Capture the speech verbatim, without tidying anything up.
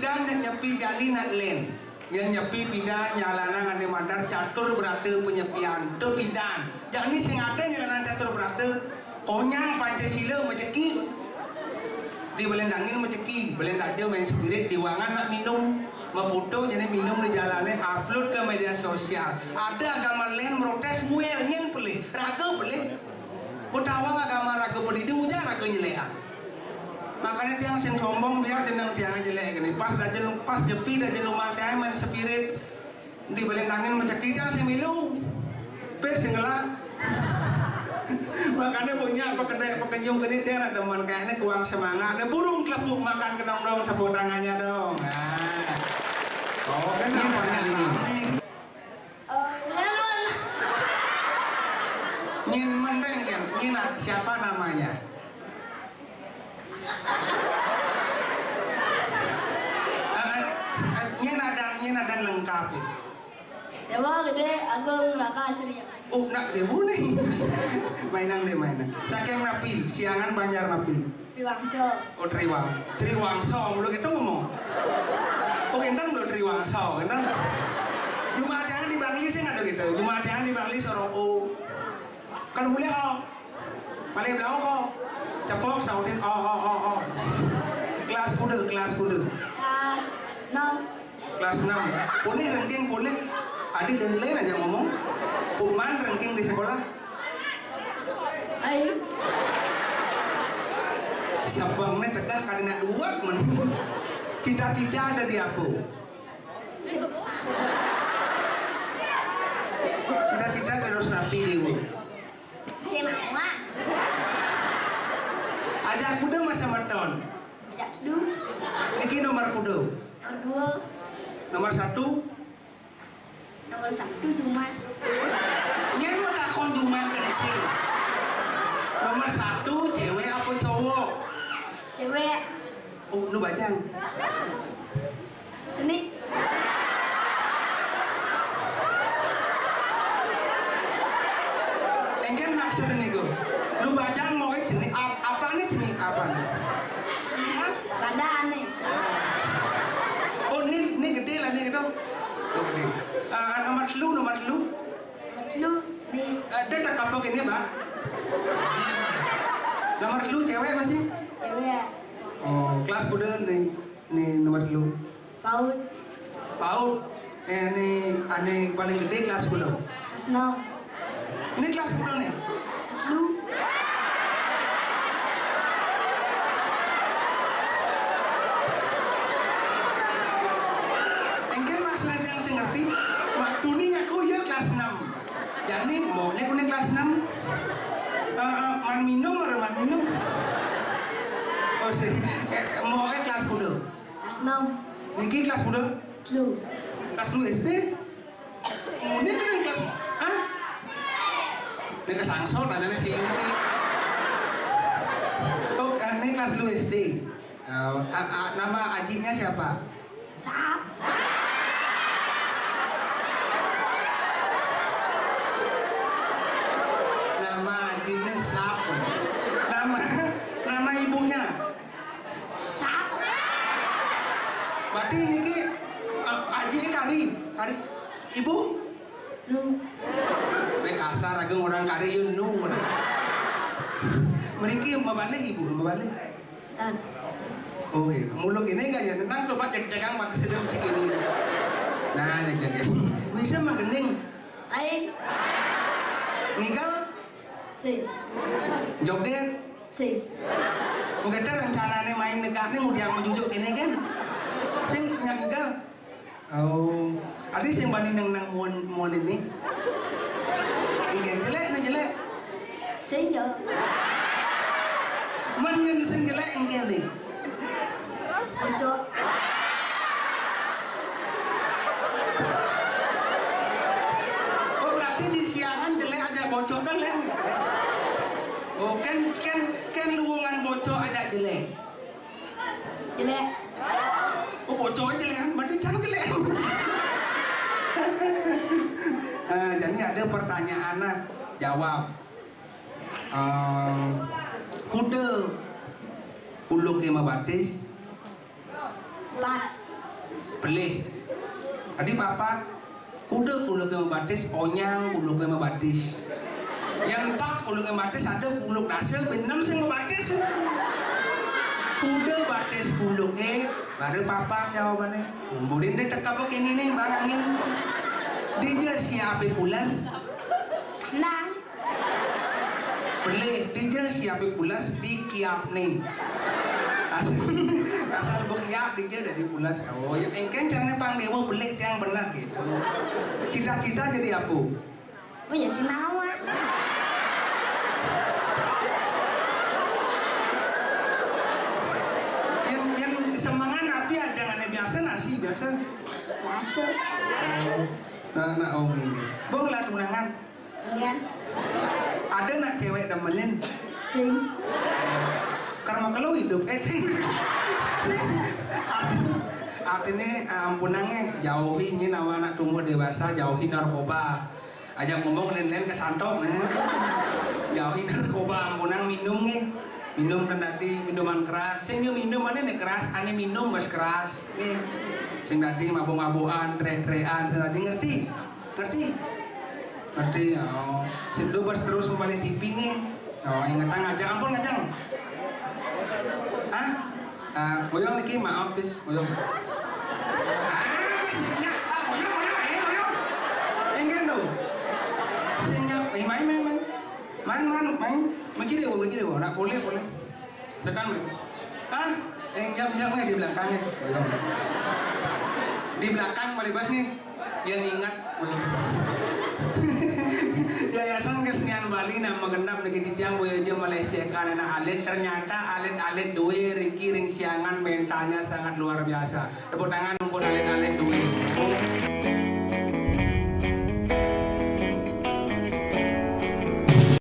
Pidan nyepi jani nak len. Yang nyepi pidan nyalanan ane mandar catur berata penyepian. Tu pidan. Jani sing ada nyalanan catur berata. Konyang Pancasila maceki. Di Belendangin maceki, Belendaja main spirit, di wangan nak minum. Maputo jani minum di jalane, upload ke media sosial. Ada agama len merotes, muel nyen pelih, raga pelih. Utawang agama raga pedidi, ujar raga nyelekan. Makanya tiang sing sombong biar jeneng tiang jelek gini. Pas dajen, pas nyepi dajen rumah tiang main spirit. Di Belendangin maceki tiang sing milu. Pes sing ngelak. Makanya punya pekedek pekenjung gini tiang ada demen kayaknya kuang semangat. Nih burung kelepuk makan kenong dong, tepuk tangannya dong. Nah. Oh, kan ini. Nyin mendeng kan, Nyin siapa namanya? Eh, eh, Nyin ada, Nyin ada lengkap ya. Dewa Gede, Agung, Raka, Surya. Oh, nak dewa nih. Mainan deh, mainan. Saking napi, siangan Banjar napi. Triwangso. Oh, Triwang. Triwangso, mulu gitu ngomong. Oh, kenten lho Triwangso, kenten. Jumat yang di Bangli sih ada gitu. Jumat yang di Bangli soro o. Kalau boleh o. Paling belau o. Cepok sautin o o o o. Kelas kuda, kelas kuda. Kelas enam. Kelas enam. Boleh ranking, boleh. Adi dan lain aja ngomong. Puman ranking di sekolah. Ayo. Sabang ne tegah kali nak dua men. Cita-cita ada di apa? Cita-cita ada harus napi dewa. Saya mau. Ajak kuda masa maton. Ajak dulu. Niki nomor kuda. Nomor dua. Nomor satu. Nomor satu Jumat. Nyen mau takon Jumat kan sih. Nomor satu cewek apa cowok? Cewek. Oh, lu bajang. Seni. Engken maksud niku. Lu bajang mau jenis ap-, apa nih jenis apa nih? Pada aneh. Oh, ini, ini gede lah nih gitu. Oh, gede. Ah, nomor telu, nomor telu. Nomor telu, seni. Eh, dia tak kapok ini, Pak. Nomor telu cewek masih? Cewek. Oh, kelas kuda nih. Nih nomor telu. Paud. Paud. Eh, nih, ane paling gede kelas sepuluh. Kelas enam. Ini kelas sepuluh nih. Kelas telu. Engken maksudnya yang saya ngerti, waktu ini aku ya kelas enam. Jadi, mau ini kuning kelas enam. Eh, eh, man minum, orang man minum. Oh, sih. Eh, mau eh kelas sepuluh. Kelas enam. Niki kelas pira? Telu. Kelas telu S D? Oh, ini kan kelas, hah? Ini kelas angsor, tanyanya si ini. Oh, eh, ini kelas telu S D. Eh, a-, a-, nama ajinya siapa? Sap. Nama ajinya Sap. Nama, nama ibunya? Sap. Berarti niki, eh, aji kari, kari ibu? Nu. Weh, kasar, aku orang kari yo nu. Mriki mabalik ibu, mabalik. Dan. Oke, muluk ini enggak ya? Tenang coba cek-cekan pakai sedang sik ini. Nah, cek-cek. Bisa mah gending. Aing. Ngigal? Sing. Joget? Sing. Mungkin rencananya main negak nih, udah mau jujuk gini kan? Sing yang ngigal? Oh, adi sing bani nang, nang muan, muan ini. Engke jelek, nang jelek. Sing jo. Man ngan sing jelek engke ndi? Ojo. Oh, berarti di siangan jelek aja bocor dan lain. Oh, kan, kan, kan luwungan bocor aja jelek. Jelek. Oh, bocor jelek, berarti jangan jelek. Eh, jadi ada pertanyaan, nah, jawab. Eh, kuda uluk lima batis. Empat. Pelih. Tadi papat. Kuda kuluké mabatis, onyang kuluké mabatis. Yang empat kuluké mabatis, ada kuluk nasa, benem sing mabatis. Kuda batis kuluké, baru papat jawabannya. Mburin deh teka apa kini nih, Bang Angin. Dija siapé pulas. Nang. Pelih, dija siapé pulas di kiap nih. Asal, asal bekiap dija dari pulas. Oh, ya engkén caranya Pang Dewa pelih yang benar gitu. Cita-cita jadi apa? Oh ya, si Mawar. Yang, yang semangat api aja, nggak biasa nasi biasa. Masuk. Nah, nah, oh ini. Bang lah tunangan. Kemudian? Ada nak cewek demenin? Sing. Karena kalau hidup, eh sing. Sing. Arti-, artinya, eh, ampunannya, jauhi ini nama anak tumbuh dewasa, jauhi narkoba. Ajak ngomong lain-lain ke santong nih. Jauhi narkoba, ampunang minum nih. Minum kan tadi minuman keras. Sing dia minum mana nih keras, ane minum mas keras. Nih. Sing tadi mabuk-mabukan, trek-trekan, sing tadi ngerti? Ngerti? Ngerti, oh. Sing dubes terus membalik T V nih. Oh, ingetan ngajak, ampun ngajak. Hah? Ah, ngoyong niki maaf bis, ngoyong. Ah, sing nyap, ah, ngoyong, ngoyong, eh, ngoyong. Enggak dong. Sing nyap, eh, main, main, main. Main, main, main. Begini, Bu, begini, Bu. Nak boleh, boleh. Tekan, Bu. Hah? Eh, nyap, nyap, eh, di belakang, eh. Ngoyong. Di belakang, Malibas nih. Yang ingat, Yayasan Kesenian Bali nang magenap niki titiang boya aja melecehkan anak alit. Ternyata alit-alit duwe riki ring siangan mentalnya sangat luar biasa. Tepuk tangan untuk alit-alit duwe.